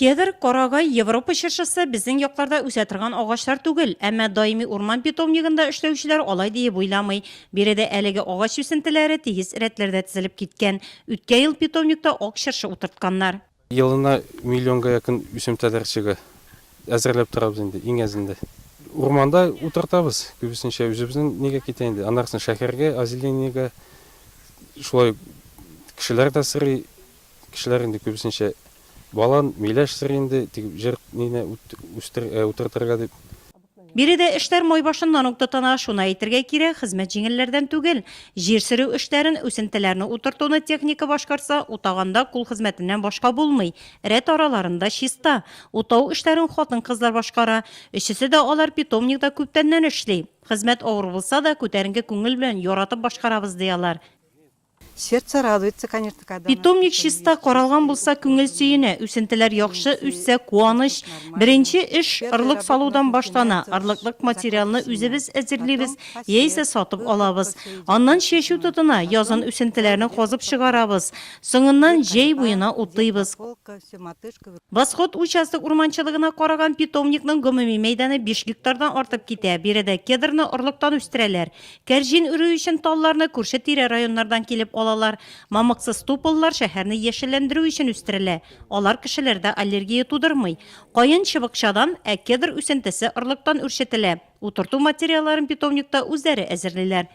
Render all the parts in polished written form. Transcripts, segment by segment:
Кедр, карагай, Европа чыршысы безнең якларда үсә торган агачлар түгел, әмма даими урман питомнигында эшләүчеләр алай диеп уйламый. Биредә әлеге агач үсентеләре тигез рәтләрдә тезелеп киткән. Үткән ел питомникта ак чыршы утыртканнар. Елына миллионга якын үсемтәләр чыга. Әзерләп торабыз инде, иң әзендә. Урманда утыртабыз, күбесенчә үзебезнең нигә китә инде. Аннарысын шәһәргә, озеленениегә шулай ук кешеләр дә сорый. Кешеләр инде күбесенчә балан, миләш сорый инде, тик җыр мине үстер, утыртырга дип. Биредә эшләр май башыннан ук тотына. Шуны әйтергә кирәк, хезмәт җиңелләрдән түгел. Җир сөрү эшләрен, үсентеләрне утыртуны техника башкарса, утаганда кул хезмәтеннән башка булмый. Рәт араларында чиста. Утау эшләрен хатын-кызлар башкара. Өчесе дә алар питомникта күптәннән эшли. Хезмәт авыр булса да, күтәренке күңел белән, яратып башкарабыз, ди алар. Сердце радуется, конечно, когда Питомник чиста каралган булса, күңел сөенә, үсентеләр яхшы үссә, куаныч. Беренче эш орлык салудан башлана. Орлыклык материалны үзебез әзерлибез яисә сатып алабыз. Аннан чәчү тотына, язын үсентеләрне казып чыгарабыз. Соңыннан җәй буена утыйбыз. Восход участок урманчылыгына караган питомникның гомуми мәйданы 5 гектардан артып китә. Биредә кедрны орлыктан үстерәләр. Кәрҗин үрү өчен талларны күрше-тирә районнардан килеп алалар. Мамыксыз тупыллар шәһәрне яшелләндерү өчен үстерелә. Алар кешеләрдә аллергия тудырмый. Каен чыбыкчадан, ә кедр үсентесе орлыктан үрчетелә. Утырту материалларын питомникта үзләре әзерлиләр.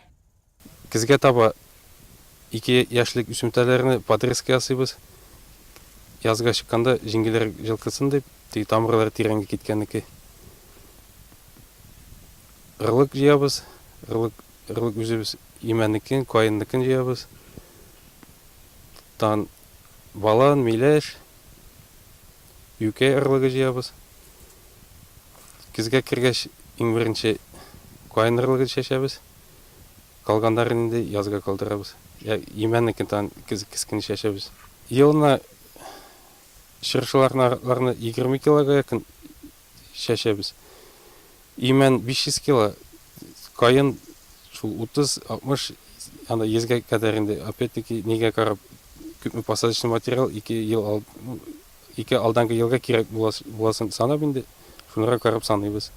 Көзгә таба 2 яшьлек үсемтәләрне подрезка ясыйбыз. Язга чыкканда җиңелрәк җылкысын дип, теге тамырлары тирәнгә киткәннеке. Орлык җыябыз, орлык, орлык үзебез имәннекен, каенныкын җыябыз. Тагын балан, миләш, юкә орлыгы җыябыз. Көзгә кергәч, иң беренче каен орлыгын чәчәбез. Калганнарын инде язга калдырабыз. Я имәннекен тагын көз, көз көне чәчәбез. Елына чыршыларны, аракларны 20 килога якын чәчәбез. Имән 500 кило, каен шул 30, 60, анда 100гә кадәр инде, опять-таки, нигә карап, күпме посадочный материал ике ел ал, ну, ике алдангы елга кирәк буласын санап инде, шунырга карап саныйбыз.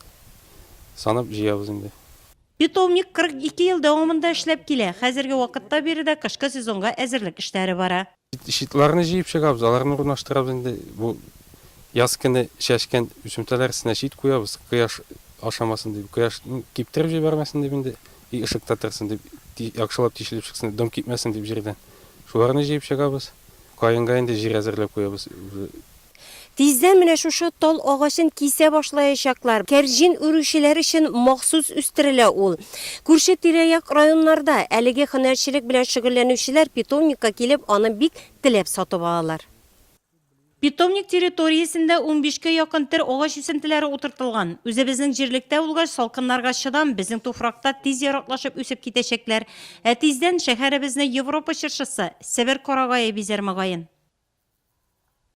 Санап җыябыз инде. Питомник 42 ел дәвамында эшләп килә. Хәзерге вакытта биредә кышкы сезонга әзерлек эшләре бара. Щитларны җыеп чыгабыз, аларны урнаштырабыз инде. Бу яз көне чәчкән үсемтәләр өстенә щит куябыз, кояш ашамасын дип, кояш киптереп җибәрмәсен дип инде, и ышыкта торсын дип, яхшылап тишелеп чыксын, дым кипмәсен дип җирдән. Шуларны җыеп чыгабыз. Каенга инде җир әзерләп куябыз уже. Тиздән менә шушы тал агачын кисә башлаячаклар. Кәрҗин үрүчеләр өчен махсус үстерелә ул. Күрше тирә-як районнарда әлеге һөнәрчелек белән шөгыльләнүчеләр питомникка килеп аны бик теләп сатып алалар. Питомник территориясендә унбишкә якын төр агач үсентеләре утыртылган. Үзебезнең җирлектә булгач, салкыннарга чыдам, безнең туфракта тиз яраклашып үсеп китәчәкләр. Ә тиздән шәһәребезне Европа чыршысы, Себер карагае бизәр мөгаен.